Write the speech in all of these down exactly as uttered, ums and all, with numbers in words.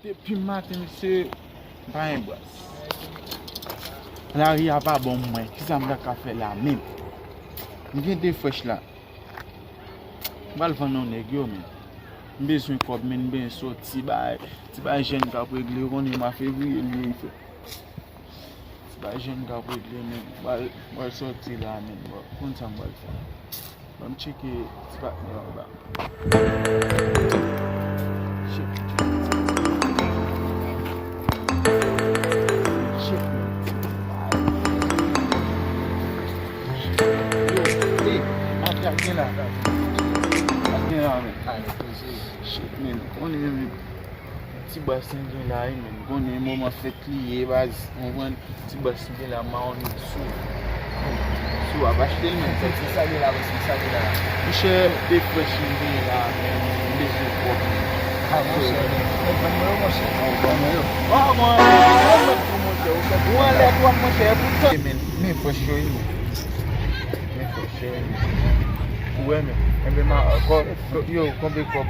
Depi maten, mesye, m pa gen bras. Lari a pa bon pou mwen. Kisa m ta ka fè la menm? M gen de frèch la. M pral vann yon nèg yo, men. M bezwen kòb, men m bezwen sòti bay. Ti bay jèn k ap regle, ou konnen mwa fevriye l ye, frè. Ti bay jèn k ap regle, men. M pral, m pral sòti la, men. Bon, konn sa m pral fè. Ban m tcheke ti patnè anba. Shit. Shit, man. Yo, ey, mafya gen la. Mafya gen la, men. Shit, men. Konnen, men. Ti bas m gen la, wi, men. Konnen moman fèt li ye, baz. Konprann? Ti bas m gen la, mawon sou. Sou, ap achte l, men. Se, se sa gen la, bas, se sa gen la. Monchè, de frèch m gen la, men. M bezwen kòb, men. Ah, monchè, men. Mèt vann mwen yo, monchè. Mèt vann mwen yo. Ah, mwen, mwen mèt pou monchè. Ou anlè twòp, monchè, e poutan. Men, men frèch yo, wi, men. Men frèch yo, wi, men. Ou wè, men. Enben, ma, kò, yo, konbe kòb.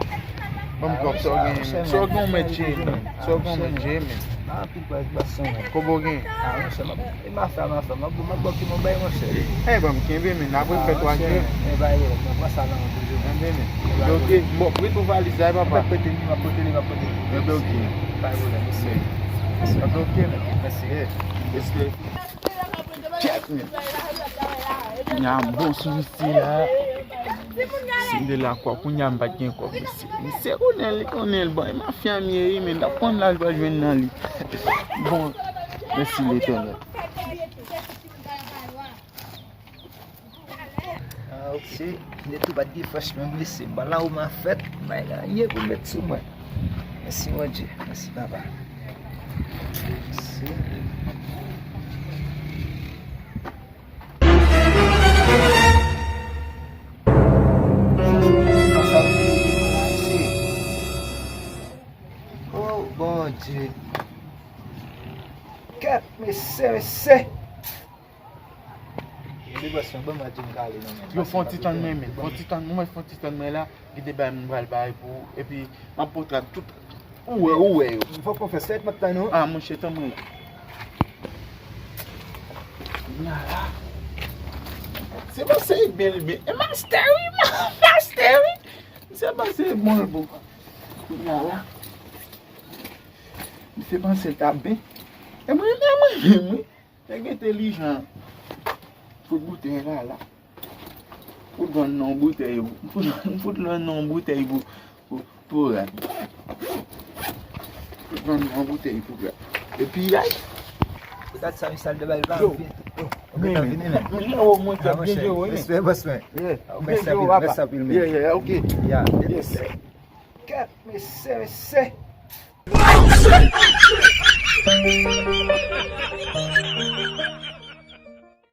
Ban m kòb, sa w genyen, men. Sa w gen, w mèt jere, men. Sa w gen, w mèt jere, men. Kobo gen? Ah, monchè, m ap, e mafya, mafya, m ap, m ap bòke m bay, monchè. Eh, ban m kenbe, men, apre fèt w a jwe. Eh, bay, yo, mwen pran sa nan men toujou. Kenbe, men. Ebyen, oke, bon, pote yon valiz la, papa. M ap pote li, m ap pote li, m ap pote li. Ebyen, oke. Pa gen pwoblèm, mèsi. Ebyen, oke, men. Mèsi. Eh, respè. Check, men. Kounya bon sou misye la. Si m te lakwa, kounya m pa t gen kòb, mesye. Misye konnen li, konnen l, bon, e mafya m ye, wi, men n ap konn la l pral jwenn nan li. Bon, mèsi Letènèl. Ah, ok. Mwen tou pa t gen frèch menm, mesye. M pa la ou m a fèt, m pa gen anyen pou m met sou mwen. Mèsi, Bondye. Mèsi, Papa. Mèsi. Oh, Bondye. Kèt, mesye, mesye. Yo, fè yon ti tann mwen, men. Fè yon ti tann mwen, fè yon ti tann mwen la. Gen de bagay mwen pral bay pou ou. Epi, m ap pote tout. Ou wè, ou wè yo. Fòk ou fè sèt m ap tann ou. Ah, monchè, tann mwen la. Kounya la. Se pase byen, byen. E mastè, wi, mastè, wi. Se pase bon, bon. Kounya la. Misye panse l t ap byen. E mwen menm, mwen menm, wi. Nèg entèlijan. Fout boutèy la, la. Fout vann nan boutèy. Fout, fout vann nan boutèy pou, pou, pou rad. Fout vann nan boutèy pou rad. Epi, ay. Gad sa, misal de bay pa vin. Yo, mwen, mwen, mwen, mwen, mwen, respè, bòs mwen. Yeah. Mèsi anpil, mèsi anpil, men. Yeah, yeah, ok. Yeah. Yes. Kèt, mesye, mesye.